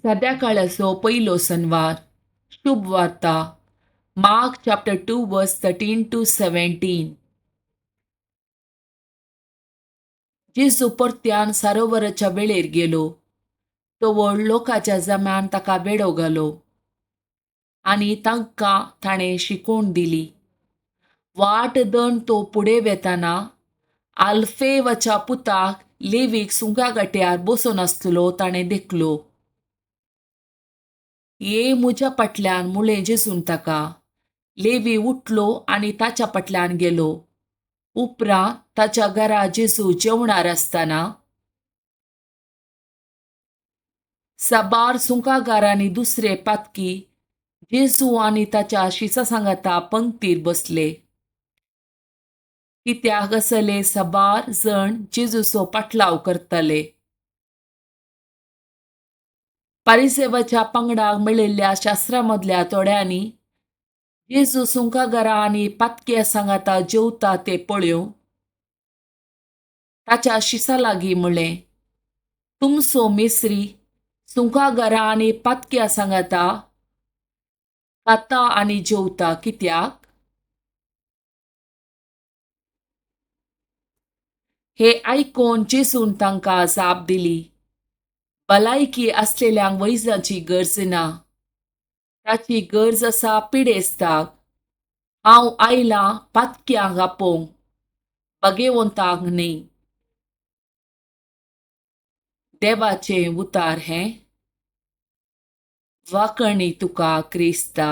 सद्या काळाचो पयलो सनवार. शुभ वार्ता. Mark chapter 2 verse 13 to 17. जेजू परत्यान सरोवराच्या वेळेर गेलो. तो व्हड लोकांच्या जम्यान ताका वेडो घालो आनी तांकां ताणें शिकोवण दिली. वाट दन तो फुडें वेताना आल्फेवाच्या पुताक लेवीक सुंगा गाट्यार बसून आसलो ताणें देखलो. ये म्हज्या फाटल्यान मुळें जेजून ताका. लेवी उठलो आनी ताच्या फाटल्यान गेलो. उपरांत ताच्या घरा जेजू जेवणार आसतना साबार सुंकागारांनी दुसरे पातकी जेजू आनी ताच्या शिसा सांगाता पंक्तीर बसले. कित्याक असले साबार जण जेजूचो पाटलाव करताले. परिसेवाच्या पंगडाक मेळिल्ल्या शास्त्रा मदल्या थोड्यांनी जेजू सुंकागारां आनी पातक्या सांगाता जेवता ते पळोवन ताच्या शिसा लागीं म्हणलें, तुमचो मेस्त्री सुंकागारां आनी पातक्या सांगाता खाता आनी जेवता कित्याक? हे आयकून जेजून तांकां जाप दिली, भलायकी आसलेल्यांक वैजाची गरज ना, ताची गरज आसा पिडेस्ताक. हांव आयलां पातक्यांक आपोवंक, बगेवंतांक न्हय. देवाचें उतार हें. वाकणी तुका क्रिस्ता.